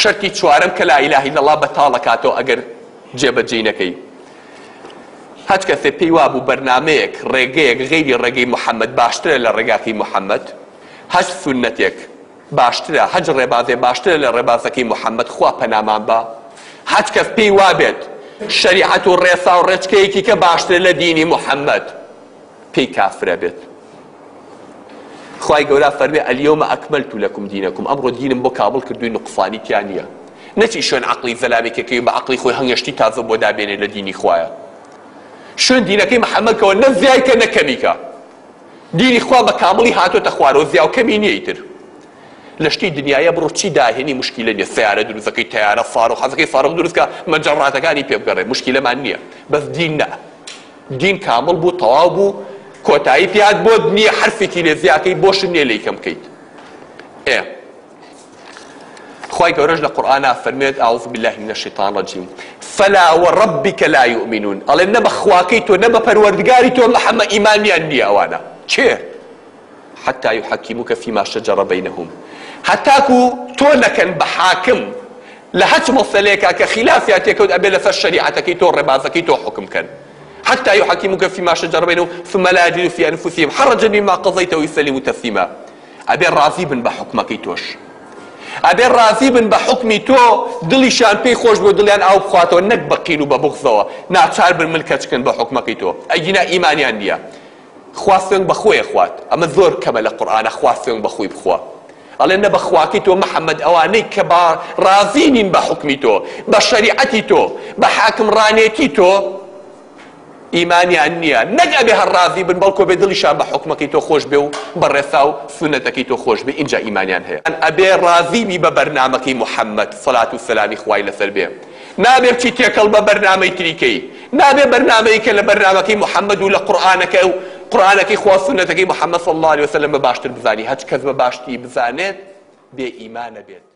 شەرتی چوارەم کە لا الە الا اللە بەتاڵ ئەکاتەوە ئەگەر جێبەجێی نەکەی. هەچ کەسێ پێی وابوو بەرنامەیەک، ڕێگەیەک غەیری ڕێگەی محەمەد باشترە لە ڕێگاکەی محەمەد، هەچ سوننەتێک باشترە، هەچ ڕێبازێ باشترە لە ڕێبازەکەی محەمەد، خوا پەنامان با. هەچ کەس پێی وابێت شەریعەت و ڕێسا و ڕێچکەیەکی کە باشترە لە دینی محەمەد، پێی کافرە بێت. خوای گەورە فەرمی الیوم اکملت لکم دینکم ئەمڕۆ دینم بۆ کامڵ کردووی نوقسانی تیا نییە نەچی شوێن عەقڵی زەلامێکەکەی بە عەقڵی خۆی هەنگێ شتی تازە بۆ دابێنێ لە دینی خوایە شوێن دینەکەی محەممەد کەوە نە زیای کە نە کەمی کە دینی خوا بە کامڵی هاتۆتە خوارەوە زیا و کەمی نییە ئیتر لە شتی دنیایە بڕۆ چی داهێنی مشکیلە نییە سیارە دروستەکەی تەیارە فاروق حەزەکەی فاروق دروستکە مەجەڕاتەکانی پێ بگەڕێ مشکیلەمان نییە بەس دین نا دین کامڵ بوو تەواو بوو کۆتایی پێ هات بۆت نییە حەرفێکی لێ زیاکەی بۆشت نییە لێی کەم بکەیت ئێ خوای گەورەش لە قورئانا فەرمێت اعوذ بالله من الشیطان الرجیم فلا وربک لا یؤمنون ئەڵێ نە بە خواکەی تۆ نە بە پەروەردگاری تۆ محەممەد ئیمانیان نییە ئەوانە کێ حتی یحکموک فیما شجر بینهم هەتاکو تۆ نەکەن بە حاکم لە هەچ مەسەلەیەکا کە خیلافیان تێکەوت ئەبێ لەسەر شەریعەتەکەی تۆ ڕێبازەکەی تۆ حوکم کەن حتی یحکموک فیما شجر بینهم ثم لا یجدوا فی انفسهم حرجا مما قضیت ویسلموا تسلیما ئەبێ ڕازی بن بە حوکمەکەی تۆش ئەبێ ڕازی بن بە حوکمی تۆ دڵیشان پێی خۆش بێ و دڵیان ئاو بخواتەوە نەک بە قین و بە بوغزەوە ناچار بن ملکەچ کەن بە حوکمەکەی تۆ ئەگینا ئیمانیان نییە خوا سوێند بە خۆی ئەخوات ئەمە زۆر کەمە لە قورئانا خوا سوێند بە خۆی بخوا ئەڵێ نە بە خواکەی تۆ محمد ئەوانەی کە با ڕازی نین بە حوکمی تۆ بە شەریعەتی تۆ بە حاکمڕانێتی تۆ ئیمانیان نییە نەک ئەبێ هەر ڕازی بن بەڵکۆ بێ دڵیشان بە حوکمەکەی تۆ خۆش بێ و بە ڕێسا و سوننەتەکەی تۆ خۆش بێ ئینجا ئیمانیان هەیە ئەبێ ڕازی بی بە بەرنامەکەی محمد سەلات و سەلامی خوای لەسەر بێ نابێ بچی تێکەڵ بە بەرنامەی تری کەی نابێ بەرنامەی کە لە بەرنامەکەی محمد و لە قورئانەکە و قورئانەکەی خوا سوننەتەکەی محمد صلی اللە علیە وسلم بە باشتر بزانی هەچ کەس بە باشتری بزانێت بێ ئیمانە بێت.